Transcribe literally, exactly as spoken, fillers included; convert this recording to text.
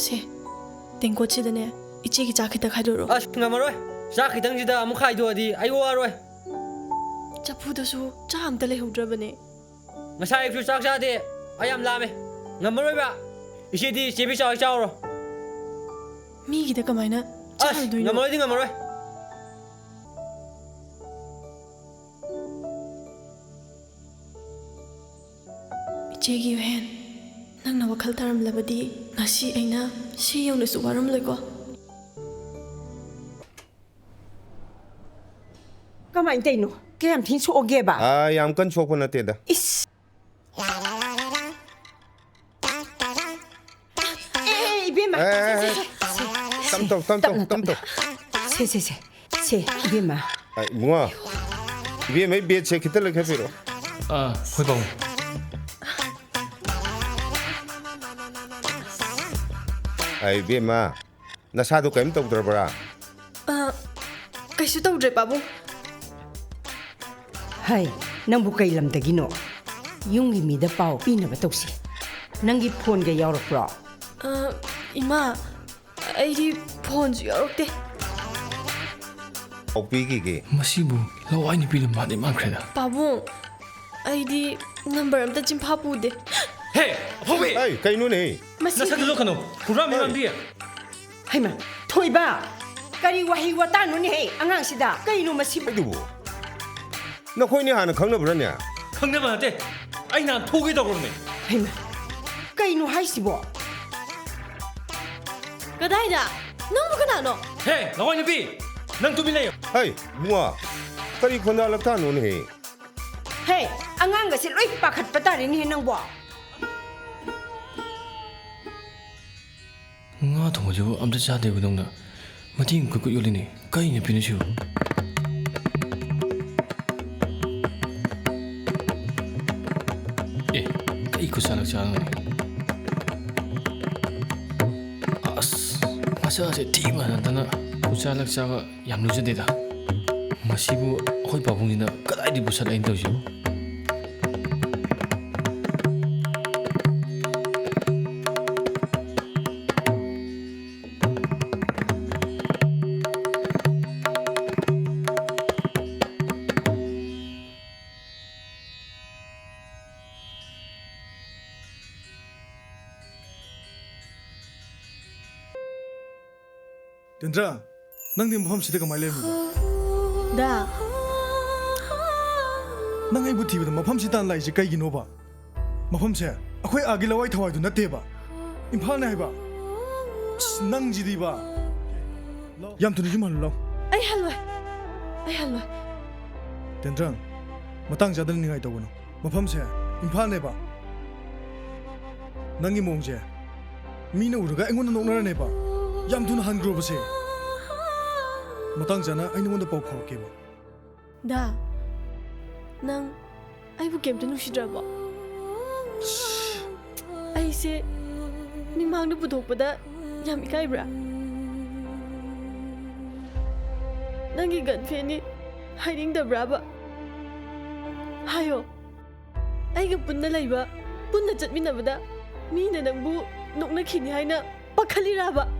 ꯁꯦ, ꯇꯦꯡꯀꯣꯠꯁꯤꯗꯅꯦ, ꯏꯆꯦꯒꯤ ꯆꯥꯛ ꯈꯤꯇ ꯈꯥꯏꯗꯣꯔꯛꯑꯣ꯫ ꯑꯁ, ꯉꯝꯃꯔꯣꯏ꯫ ꯆꯥꯛ ꯈꯤꯇꯪꯁꯤꯗ ꯑꯃꯨꯛ ꯈꯥꯏꯗꯣꯛꯑꯗꯤ ꯑꯩ ꯋꯥꯔꯣꯏ꯫ ꯆꯐꯨꯗꯁꯨ ꯆꯥ ꯑꯝꯇ ꯂꯩꯍꯧꯗ꯭ꯔꯕꯅꯦ꯫ ꯉꯁꯥꯏ ꯑꯌꯨꯛꯁꯨ ꯆꯥꯛ ꯆꯥꯗꯦ꯫ ꯑꯩ ꯌꯥꯝ ꯂꯥꯝꯃꯦ꯫ ꯉꯝꯃꯔꯣꯏꯕ꯫ ꯏꯆꯦꯗꯤ ꯆꯦꯕꯤ ꯆꯥ ꯍꯣꯏ ꯆꯥꯎꯔꯣ꯫ ꯃꯤꯒꯤꯗ ꯀꯃꯥꯏꯅ ꯑꯁ, ꯆꯥꯔꯨꯗꯣꯏꯅꯣ? ꯉꯝꯃꯔꯣꯏꯗꯤ ꯉꯝꯃꯔꯣꯏ꯫ ꯏꯆꯦꯒꯤ ꯌꯨꯍꯦꯟ, ꯅꯪꯅ ꯋꯥꯈꯜ ꯇꯥꯔꯝꯂꯕꯗꯤ ꯉꯁꯤ ꯑꯩꯅ ꯁꯤ ꯌꯧꯅꯁꯨ ꯋꯥꯔꯝꯂꯣꯏꯀꯣ꯫ ꯀꯃꯥꯏꯅ ꯇꯧꯔꯤꯅꯣ? ꯀꯌꯥꯝ ꯊꯤꯅ ꯁꯣꯛꯑꯒꯦꯕ? ꯑꯥ, ꯌꯥꯝ ꯀꯟꯅ ꯁꯣꯛꯄ ꯅꯠꯇꯦꯗ꯫ ꯏꯁ! ꯑꯦ, ꯏꯕꯦꯝꯃ, ꯑꯦ, ꯁꯦ, ꯁꯦ, ꯁꯦ, ꯁꯦ꯫ ꯇꯞ ꯇꯧ, ꯇꯞ ꯇꯧ, ꯇꯞꯅ, ꯇꯞ ꯇꯧ꯫ ꯇꯞꯅ꯫ ꯁꯦ, ꯁꯦ, ꯁꯦ꯫ ꯁꯦ, ꯏꯕꯦꯝꯃ꯫ ꯑ, ꯏꯕꯨꯡꯉꯣ, ꯏꯕꯦꯝꯃꯩ ꯕꯦꯠꯁꯦ ꯈꯤꯇ ꯂꯩꯈꯠꯄꯤꯔꯛꯑꯣ꯫ ꯑꯥ, ꯍꯣꯏ, ꯄꯥꯕꯨꯡ꯫ ꯑ, ꯏꯕꯦꯝꯃ, ꯅꯁꯥꯗꯣ ꯀꯔꯤꯝ ꯇꯧꯗ꯭ꯔꯕ꯭ꯔꯥ? ꯑ, ꯀꯩꯁꯨ ꯇꯧꯗ꯭ꯔꯦ, ꯄꯥꯕꯨꯡ꯫ ꯍꯩ, ꯅꯪꯕꯨ ꯀꯩ ꯂꯝꯗꯒꯤꯅꯣ? ꯌꯨꯝꯒꯤ ꯃꯤꯗ ꯄꯥꯎ ꯄꯤꯅꯕ ꯇꯧꯁꯤ꯫ ꯅꯪꯒꯤ ꯐꯣꯟꯒ ꯌꯥꯎꯔꯛꯄ꯭ꯔꯣ? ꯑ, ꯏꯃꯥ, ꯑꯩꯗꯤ ꯐꯣꯟꯁꯨ ꯌꯥꯎꯔꯛꯇꯦ꯫ ꯄꯥꯎ ꯄꯤꯈꯤꯒꯦ꯫ ꯃꯁꯤꯕꯨ ꯂꯋꯥꯏ ꯅꯨꯄꯤꯅ ꯃꯥꯟꯗꯤ ꯃꯥꯟꯈ꯭ꯔꯦꯗ꯫ ꯄꯥꯕꯨꯡ, ꯑꯩꯗꯤ ꯅꯝꯕꯔ ꯑꯝꯇ ꯆꯤꯟꯐꯥ ꯄꯨꯗꯦ꯫ ꯍꯦ, ꯑꯐꯥꯎꯕꯤ! ꯑꯩ, ꯀꯩꯅꯣꯅꯦ? ꯃꯁꯤꯗꯤ ꯅꯁꯛꯇꯨ ꯂꯣꯠꯀꯅꯨ꯫ ꯍꯨꯔꯥꯟꯕꯤ ꯍꯣꯏ꯫ ꯃꯥꯟꯕꯤ꯫ ꯍꯩꯃꯥ, ꯊꯣꯏꯕ! ꯀꯔꯤ ꯋꯥꯍꯩ ꯋꯥꯇꯥꯅꯣꯅꯦꯍꯦ ꯑꯉꯥꯡꯁꯤꯗ? ꯀꯩꯅꯣ ꯃꯁꯤꯕꯨ? ꯑꯗꯨꯕꯨ ꯅꯈꯣꯏꯅꯤ ꯍꯥꯟꯅ ꯈꯪꯅꯕ꯭ꯔꯥꯅꯦ? ꯈꯪꯅꯕ ꯅꯠꯇꯦ꯫ ꯑꯩ ꯅꯍꯥꯟ ꯐꯨꯒꯦ ꯇꯧꯔꯝꯅꯦ꯫ ꯍꯩꯃꯥ, ꯀꯩꯅꯣ ꯍꯥꯏꯁꯤꯕꯣ? ꯀꯗꯥꯏꯗ? ꯅꯪꯕꯨ ꯀꯅꯥꯅꯣ? ꯍꯦ, ꯂꯋꯥꯏ ꯅꯨꯄꯤ! ꯅꯪ ꯇꯨꯃꯤꯟ ꯂꯩꯌꯨ꯫ ꯍꯩ, ꯏꯕꯨꯡꯉꯣ, ꯀꯔꯤ ꯈꯣꯟꯗꯥ ꯂꯛꯇꯥꯅꯣꯅꯦꯍꯦ? ꯍꯦ, ꯑꯉꯥꯡꯒꯁꯦ ꯂꯣꯏ ꯄꯥꯈꯠꯄ ꯇꯥꯔꯦꯅꯦꯍꯦ ꯅꯪꯕꯣ꯫ ꯉꯥ ꯊꯣꯡꯕꯁꯤꯕꯨ ꯑꯝꯇ ꯆꯥꯗꯦꯕ ꯅꯪꯅ꯫ ꯃꯇꯦꯡ ꯀꯨꯠ ꯀꯨꯠ ꯌꯣꯜꯂꯤꯅꯦ꯫ ꯀꯩ ꯅꯨꯄꯤꯅꯣ ꯁꯤꯕꯨ? ꯑꯦ, ꯀꯩ ꯈꯨꯠꯁꯥ ꯂꯛꯆꯥꯅꯣꯅꯦ? ꯑꯁ, ꯃꯁꯥꯁꯦ ꯊꯤ ꯃꯥꯟꯅꯗꯅ ꯈꯨꯠꯁꯥ ꯂꯛꯆꯥꯒ ꯌꯥꯝ ꯂꯨꯖꯗꯦꯗ꯫ ꯃꯁꯤꯕꯨ ꯑꯩꯈꯣꯏ ꯄꯥꯕꯨꯡꯁꯤꯅ ꯀꯗꯥꯏꯗꯒꯤ ꯄꯨꯁꯜꯂꯛꯏꯅꯣ ꯇꯧꯔꯤꯁꯤꯕꯨ? ꯇꯦꯟꯗ꯭ꯔ, ꯅꯪꯗꯤ ꯃꯐꯝꯁꯤꯗ ꯀꯃꯥꯏꯅ ꯂꯩꯔꯝꯃꯤꯕ? ꯗꯥ, ꯅꯪ ꯑꯩꯕꯨ ꯊꯤꯕꯗ ꯃꯐꯝꯁꯤ ꯇꯥꯟꯅ ꯂꯥꯛꯏꯁꯦ ꯀꯩꯒꯤꯅꯣꯕ? ꯃꯐꯝꯁꯦ ꯑꯩꯈꯣꯏ ꯑꯥꯒꯤ ꯂꯋꯥꯏ ꯊꯋꯥꯏꯗꯨ ꯅꯠꯇꯦꯕ, ꯏꯝꯐꯥꯜꯅꯦ ꯍꯥꯏꯕ꯫ ꯑꯁ, ꯅꯪꯁꯤꯗꯤꯕ꯫ ꯌꯥꯝ ꯊꯨꯅ ꯌꯨꯝ ꯍꯜꯂꯨ ꯂꯥꯎ꯫ ꯑꯩ ꯍꯜꯂꯣꯏ꯫ ꯑꯩ ꯍꯜꯂꯣꯏ꯫ ꯇꯦꯟꯗ꯭ꯔ, ꯃꯇꯥꯡ ꯆꯥꯗꯅ ꯅꯤꯡꯉꯥꯏ ꯇꯧꯒꯅꯨ꯫ ꯃꯐꯝꯁꯦ ꯏꯝꯐꯥꯜꯅꯦꯕ꯫ ꯅꯪꯒꯤ ꯃꯑꯣꯡꯁꯦ ꯃꯤꯅ ꯎꯔꯒ ꯑꯩꯉꯣꯟꯗ ꯅꯣꯛꯅꯔꯅꯦꯕ꯫ ꯌꯥꯝ ꯊꯨꯅ ꯍꯟꯈ꯭ꯔꯣꯕꯁꯦ꯫ ꯃꯇꯥꯡ ꯆꯥꯅ ꯑꯩ ꯅꯉꯣꯟꯗ ꯄꯥꯎ ꯐꯥꯎꯔꯛꯀꯦꯕ꯫ ꯗꯥ, ꯅꯪ ꯑꯩꯕꯨ ꯀꯩꯝꯇ ꯅꯨꯡꯁꯤꯗ꯭ꯔꯕꯣ? ꯑꯩꯁꯦ ꯃꯤꯃꯥꯡꯗ ꯄꯨꯊꯣꯛꯄꯗ ꯌꯥꯝ ꯏꯀꯥꯏꯕ꯭ꯔꯥ? ꯅꯪꯒꯤ ꯒꯟꯐꯦꯟꯅꯤ ꯍꯥꯏꯅꯤꯡꯗꯕ꯭ꯔꯥꯕ? ꯍꯥꯏꯌꯣ꯫ ꯑꯩꯒ ꯄꯨꯟꯅ ꯂꯩꯕ, ꯄꯨꯟꯅ ꯆꯠꯃꯤꯟꯅꯕꯗ ꯃꯤꯅ ꯅꯪꯕꯨ ꯅꯣꯛꯅꯈꯤꯅꯤ ꯍꯥꯏꯅ ꯄꯥꯈꯠꯂꯤꯔꯥꯕ?